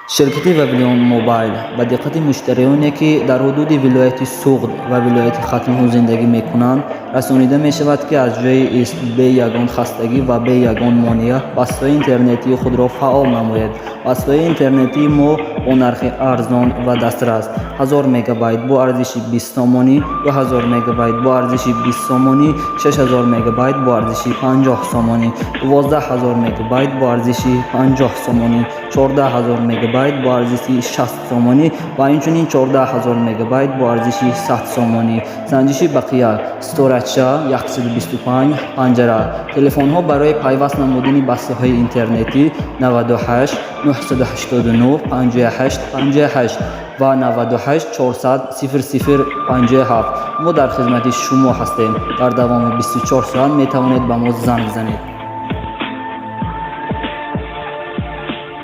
Ширкати Вавилон Мобайл ба диққати муштариёне, ки дар ҳудуди вилояти Суғд ва вилояти Хатлон зиндагӣ мекунанд, расонида мешавад, ки аз ҷои ист бе ягон хастагӣ ва бе ягон монеа бастаҳои интернетии худро фаъол намоед. Бастаҳои интернетии мо бо нархи арзон ва дастрас: 1000 мегабайт бо арзиши 20 сомонӣ, 2000 мегабайт бо арзиши 20 сомонӣ, 6000 мегабайт бо арзиши 50 сомонӣ, 12 000 мегабайт бо арзиши 50 сомонӣ, 14 000 мегабайт бо арзиши 60 сомонӣ ва инчунин 14 000 мегабайт бо арзиши 100 сомонӣ. Санҷиши бақия: Ситорача 125 панҷара. Телефонҳо барои пайваст намудани бастаҳои интернетӣ: 98 989 58 58 ва 98 400 00 57. Мо дар хизмати шумо ҳастем. Дар давоми 24 соат метавонед ба мо занг занед.